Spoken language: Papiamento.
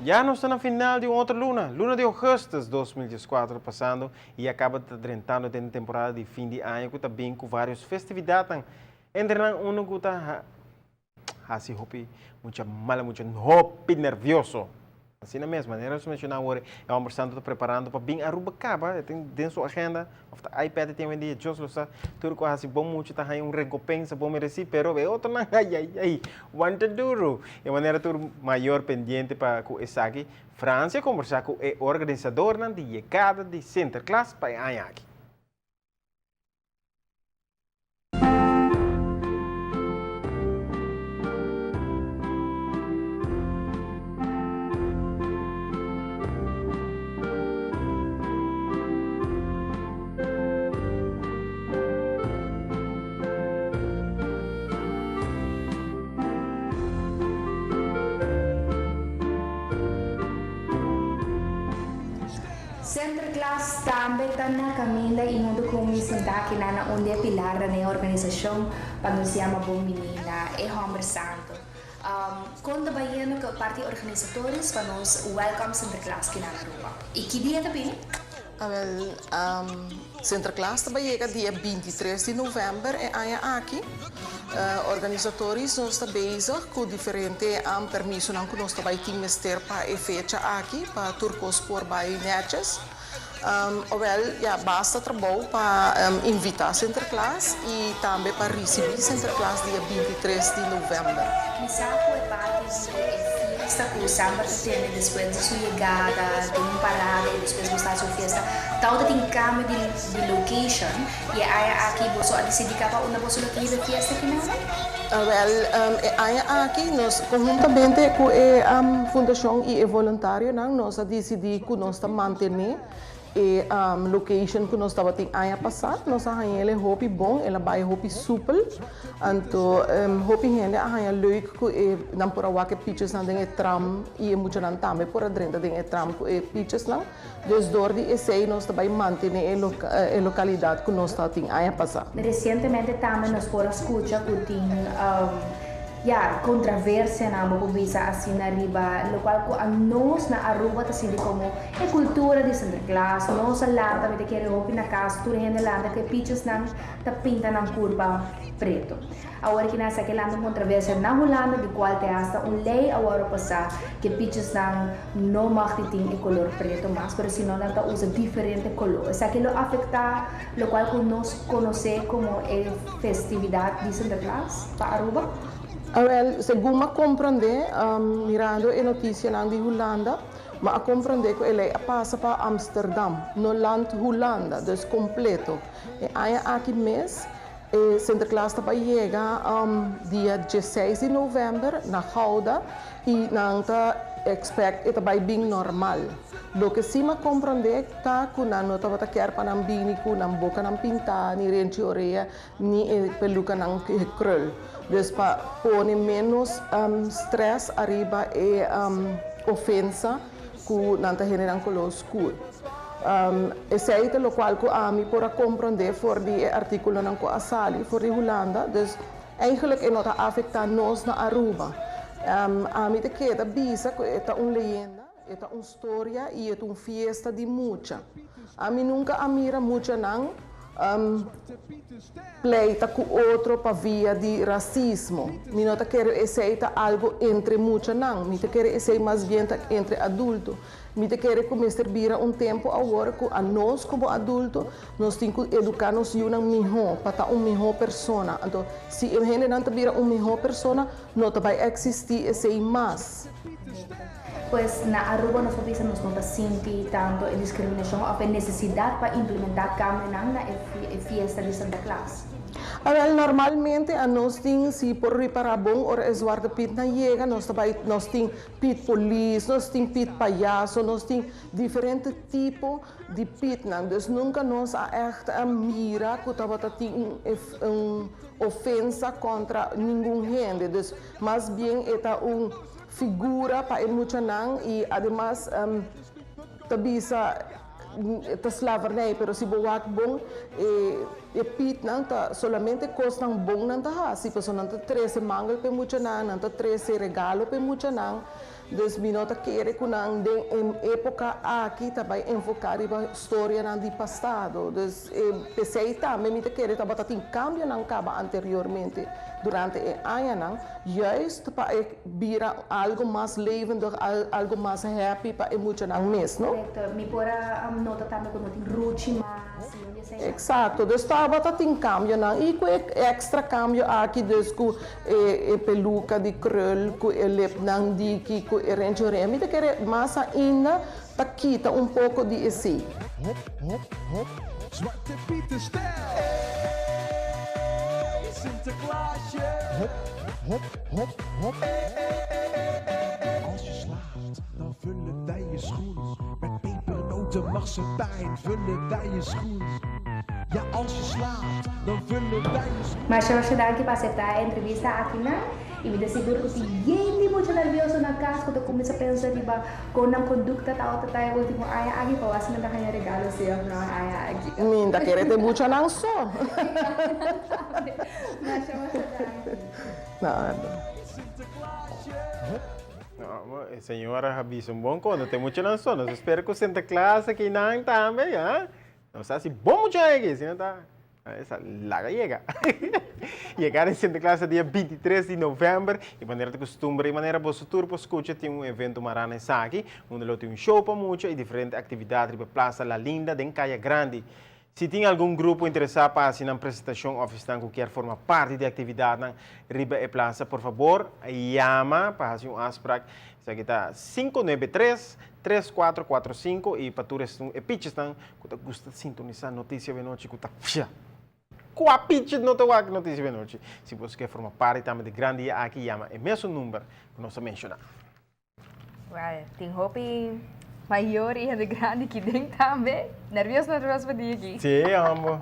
Ya nos ta na final di un otro luna, luna di augustus 2014 pasando y a caba ta drentando den e temporada di fin di aña cu ta bin cu varios festividadnan, entre nan uno cu ta haci hopi mucha mala mucha hopi nervioso. Asina mes, manera nos menciona awor, e homber santo ta preparando pa bin Aruba caba, e tin den su agenda, of ta iPad e tin awendia, Dios lo sa, tur cu a haci bon mucha ta haña un recompensa bon mereci, pero e otronan, ay ay ay, wanta duro. E manera tur mayor pendiente pa cu esaki, Francia a combersa cu e organisadornan di yegada di Sinterklaas pa e aña aki. Sinterklaas tambe ta na caminda y hunto cu mi sinta akinan na un di e pilarnan den e organisacion pa nos yama bon bini na e Homber Santo. Con ta bayendo cu e parti organisatorios pa nos welcome Sinterklaas kinan na Aruba? Y ki dia ta bini? Awel, Sinterklaas ta bai yega dia 23 di november e aña aki. Organisatorios nos ta bezig ku diferente permisonan ku nos ta bai tin mester pa e fecha aki pa tur kos por bai netjes. Awel, ya basta trabou pa invita Sinterklaas y tambe pa ricibi Sinterklaas dia 23 di november. Mi sa cu e parti di e fiesta cu semper ta tene despues di su yegada den un parada y despues bo sta haci un fiesta, tawata tin cambio di di location y e aña aki boso a dicidi caba unda boso lo tin e fiesta finalmente? Awel, e aña aki nos conhuntamente cu e fundacion y e voluntarionan nos a dicidi cu nos ta mantene e location cu nos tabatin aña pasa. Nos a haña el hopi bon, el a bay hopi supel, anto hopi hende a haña leuk cu e nan por a wak e pichesnan den e tram y e muchanan tambe por a drenta den e tram cu e pichesnan. Dus dor di esei nos ta bai mantené e lokalidat ku nos tabatin aña pasá. Resientemente tambe nos por a skucha ku tin ya kontraversianan bo por bisa asina riba lokual ku anos na Aruba ta sinti komo e kultura di Sinterklaas. Nos a lanta mi ta kere hopi na kas tur hende lanta ku e pichesnan ta pinta nan kurpa preto. Awor ki nan sa ke lanta un kontraversia na Hulanda di kual te hasta un lei a wòrdu pasá ke pichesnan no mag di tin e kolor preto mas, pero si no nan ta usa diferente kolor. Esaki lo afektá lokual ku nos konosé komo e festividat di Sinterklaas pa Aruba? Awel, segun m'a komprondé, mirando e notisianan di Hulanda, m'a a komprondé ku e lei a pasa pa Amsterdam, no land Hulanda, dus kompleto. E aña aki mes E Sinterklaas ta bai yega dia dieseis di november na Gouda y nan ta expect e ta bai bin normal. Loke si m'a comprende ta cu nan no tabata kier pa nan bini cu nan bocanan pinta, ni renchi orea, ni e pelucanan gekrul. Dus pa pone menos stress ariba e ofensa cu nan ta hende nan color scur. Esei ta locual cu ami por a comprende for di e articulonan cu a sali for di Hulanda. Dus eigenlijk e no ta afecta nos na Aruba. Ami ta keda bisa cu e ta un leyenda, e ta un storia y e ta un fiesta di mucha. Ami nunca a mira muchanan pleita cu otro pa via di racismo. Mi no ta kere esey ta algo entre muchanan, mi ta kere esey mas bien ta entre adulto. Mi ta kere cu mester bira un tempo awor cu anos como adulto nos tin cu educa nos yunan miho pa ta un miho persona. Anto si e hendenan ta bira un miho persona no ta bay existi esey mas. Pues na Aruba nos por bisa nos no ta sinti tanto e discriminacion of e necesidad pa implementa cambionan na e fiesta di Santa Claus. Awel, normalmente anos tin, si por ripara bon, ora e Zwarte Pietnan yega nos ta bay, nos tin Piet polis, nos tin Piet payaso, nos tin diferente tipo di Pietnan. Dus nunca nos a echt mira cu tabata tin un un ofensa contra ningun hende. Dus mas bien e ta un figura pa e muchanan y ademas ta bisa ta slavernij, pero si bo wak bon e. E Pietnan ta solamente kosnan bon nan ta hasi, pasobra nan ta trese mangel pa e muchanan, nan ta trese regalo pa e muchanan. Dus mi no ta kere ku nan den e époka aki ta bai enfoká riba storianan di pasado. Dus p'esei tambe mi ta kere tabata tin kambionan kaba anteriormente durante e añanan, juist pa e bira algo mas levendig, algo mas happy pa e muchanan mes, no? Korekto. Mi por a nota tambe ku no tin ruchi mas. Exacto, dus tabata tin cambionan y cu e extra cambio aki dus cu e peluca di krul, cu e lipnan diki, cu e rencho rea, mi ta kere mas ainda ta kita un poco di esey. Hop, hop, hop, Zwarte Pieten stijl. Hey, Sinterklaasje. Hop, hop, hop, hop. Als je slaagt, dan vullen wij je schoen. Met pepernoten, marsepein, vullen wij je schoen. Ja, als je slaapt, dan vullen wij je schoen. Masha masha danki pa acepta e entrevista aki nan y mi ta sigur cu tin yende mucho nervioso na cas cu ta cuminsa pensa riba con nan conducta tabata ta e ultimo aña aki pa wak si nan ta haña regalo si of no e aña aki. Mi ta kere te mucha nan so. Masha masha danki. Nada. No, e señora a bisa un bon cosa, te muchanan so. Nos espera cu Sinterklaas aki nan tambe, ya. Nos ta haci bon mucha aki, si no ta esa laga yega. Yegada di Sinterklaas ta dia 23 di november y manera ta costumber y manera boso tur por scucha tin un evento mará na esaki, unda lo tin un show pa mucha y diferente actividad riba Plaza La Linda den Caya Grandi. Si tin algun grupo interesá pa hasi nan presentashon òf esnan ku kier forma parti di aktividatnan riba e plasa, por fabor yama pa hasi un afsprak. Esaki ta 593 3445 i pa tur esun e pichesnan ku ta gusta sintonisá Noticia Benochi ku ta fia kua piche no ta wak Noticia Benochi. Si boso kier forma parti tambe di gran dia aki yama e mesun number ku nos a menshoná. Well, tin hopi mayor y hende grandi ki den tambe. Nervioso, nervioso pa dia aki. Sí, hombo.